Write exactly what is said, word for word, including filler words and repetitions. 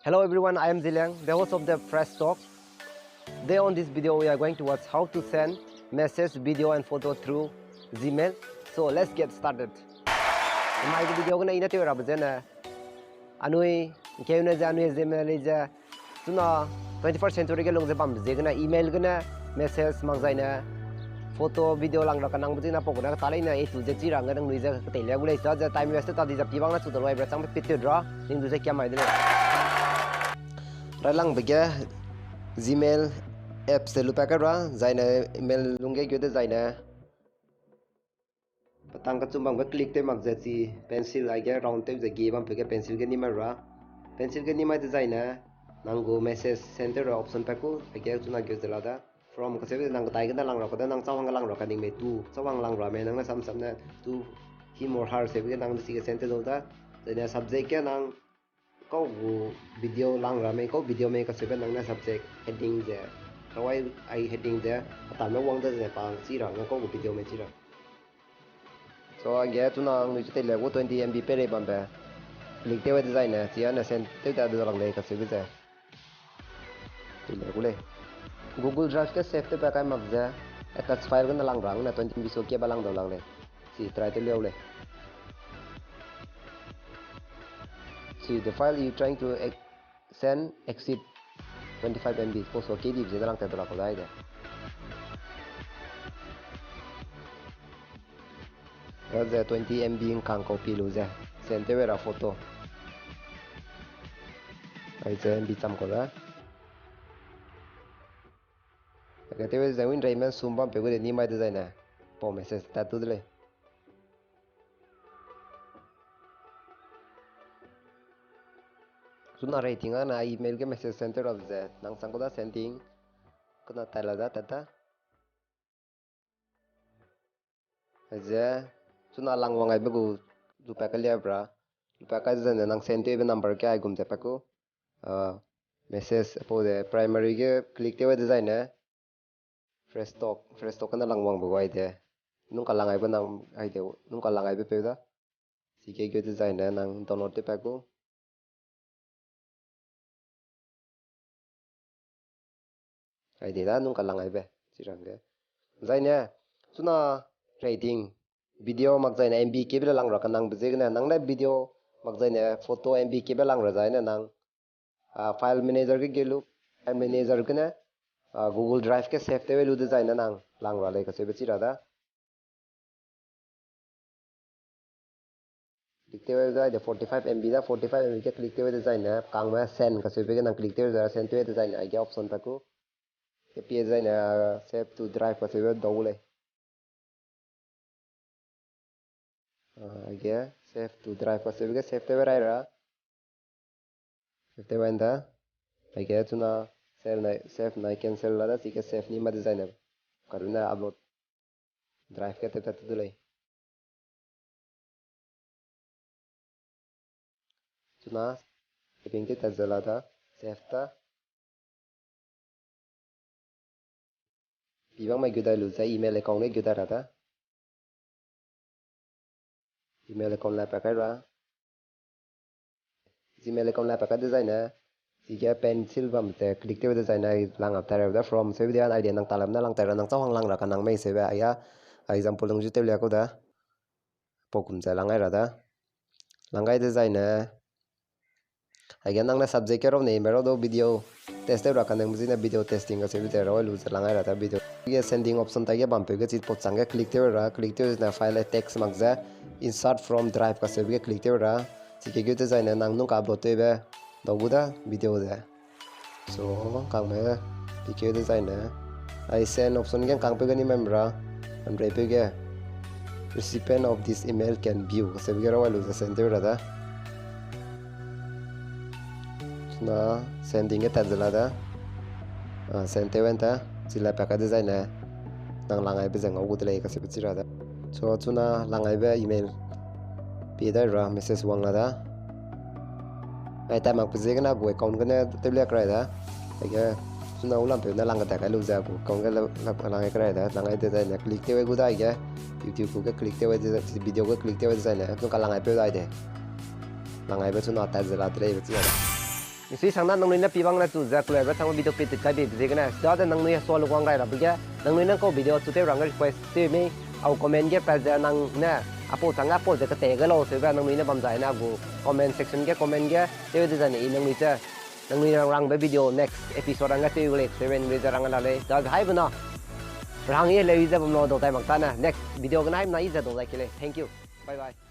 Hello everyone, I am Ziliang, the host of the Fresh Talk. Today on this video, we are going to watch how to send message, video and photo through Gmail. So let's get started. Mai ge video gene ina tew rabe zene, anui, keu ne ze anui Gmail ze, chuna twenty-first century ge lung ze bam ziegene email gene message mak zaine photo, video lang ra kanang bu zina pau gene ta leine e tu ze chi ra nge nang nui ze ketei le gu lei sa ze time waste ta di ze pi bang na chu de loi bra chang pe pit ra ning du ze kiam mai de lei. Railangbe ge Gmail apps te lu pa kai ra, zaine email lung ge gu de zaine. Petang kechum bam ge click tew mak ze chi pencil aige round tew ze ge bam pe ge pencil ge nimai ra. Pencil ge nimai dezaine nang gu message center ra option pa ku aige chuna ge ze la da. From kasebe nang ketai gene lang ra ka da nang chawang ge lang ra ka ning mei tu. Chawang lang ra mei nang ne sam sam ne to him or her sebe ge nang de si ge center do da. Zaine subject ge nang kau gu video lang ra mei, kau video mei kasebe nang ne subject heading ze, kawai ai heading ze, atan me wang de ze pa chi ra, nang kau gu video mei chi ra. So, aige chuna nui chu tei le gu twenty M B pe rei bam be. Click tew dezaine, chi ane send tew da de lang lei kasebe ze. Tei le gu lei. Google Drive ke save tew pa kai mak ze, attach file gene lang ra, nang ne twenty M B so ke ba lang dau lang lei. Si try tew liau lei. Si the file you trying to ex-, send exceed twenty-five M B, pau so ke di ze lang te dola ko dai de. Ga ze twenty M B ngkang copy lu ze. Send tew ra photo. Ai ze M B cham ko da. Ga tew ze win rei men sum bam pe gu de nimai dezaine. Pau message ta tu de lei. Chuna rating ana email ge message center of ze nang sang ko da sending. Kuna tai la da tata. Ze chuna lang wang ai be gu lu pa kai lia bra. Lu pa kai ze ne nang send tew be number ke ai gum ze pa ku. Ah, message pau de primary ge click tew dezaine. Fresh Talk, Fresh Talk kana lang wang be gu ai de. Nung ka lang ai be nang ai de, nung ka lang ai be peu da. Si ke gu dezaine nang download tew pa ku. Ai de da nung ka lang ai be, chi rang ge. Zaine, chuna rating, video mak zaine M B ke be le lang ra kanang be ziegene, nang ne video mak zaine photo M B ke be lang ra zaine nang, ah, file manager ge ge lu, file manager gene, ah, Google Drive ke save tew lu dezaine nang lang ra lei kasebe chi ra da. Click tew ai de forty-five M B da, forty-five M B ke click tew dezaine, kangme send kasebe ge nang click tew za send tew dezaine, aige option pa ku. Ke pie dezaine, ah, save to drive kasebe dau lei. Ah, aige save to drive kasebe ge save tew rai ra. Save tew rai da. Aige chuna save nai, save nai cancel la da, si ke save ni ma dezaine. Karuna upload. Drive ke tew ta tu de lei. Chuna, setting tew ta ze la da, save ta. Pi bang mai gu dai lu ze email account ge gu dai ra da. Email account la pa kai ra. Gmail account la pa kai dezaine, si ke pencil bam te click tew dezaine lang a tai ra da from se video ai de nang ta lam na lang tai ra nang chawang lang ra kanang mei se be aia, example lung ju tew lia ku da. Pau kum ze lang ai ra da. Lang ai dezaine, aige nang ne subject ke rau nei me rau do video test tew ra kanang zine video testing kasebe ze rau lu ze lang ai ra da video. Ge sending option ta ge bam peu ge chi pau chang ge click tew ra, click tew zine file text mak ze insert from drive kasebe ge click tew ra. Chi ke gu dezaine nang nung ka upload tew be dau gu da video ze. So, kangme, P K dezaine. Ai send option ge kangpeu ge ni memra. Anrei peu ge. Recipient of this email can view. Kasebe ge rau ai lu ze send tew ra da. Chuna sending ge tat ze la da. Ah, send tew wen ta. Chi la pa kai dezaine. Nang lang ai be ze ngau gu de lei kasebe chi ra da. So, chuna lang ai be email. Pie dai ra message wang la da. Ai tai mak pe ziegene gu account gene tew lia krai da. Aige, chuna u lam peu ne lang ka tai kai lu ze gu account ge la, la, lang ai krai da. Lang ai dezaine click tew ai gu da aige. YouTube gu ge click tew ai de, video ge click tew ai dezaine. Nung ka lang ai peu dai de. Lang ai be chuna tat ze la de lei be chi da. Misui sang na nangnui ne pibang ne chu ze keluibe chang video pi tit kai beibe ziegene. Dade nangnui hesua luguang rai rabe ge, nangnui ne kau video chu tew rangge request tew mei, au comment ge pat ze nang ne, apau chang apau ze ketei ge lau seube nangnui ne bam zai ne a gu comment section ge comment ge tew de zane i nangnui ze, nangnui rang rangbe video next episode rangge tew gu lei seube nangnui ze rang la lei. Dade haibe na, rahang i leu i ze bam lau dau tai mak ta ne. Next video gene haimna i ze dau zai ke lei. Thank you. Bye bye.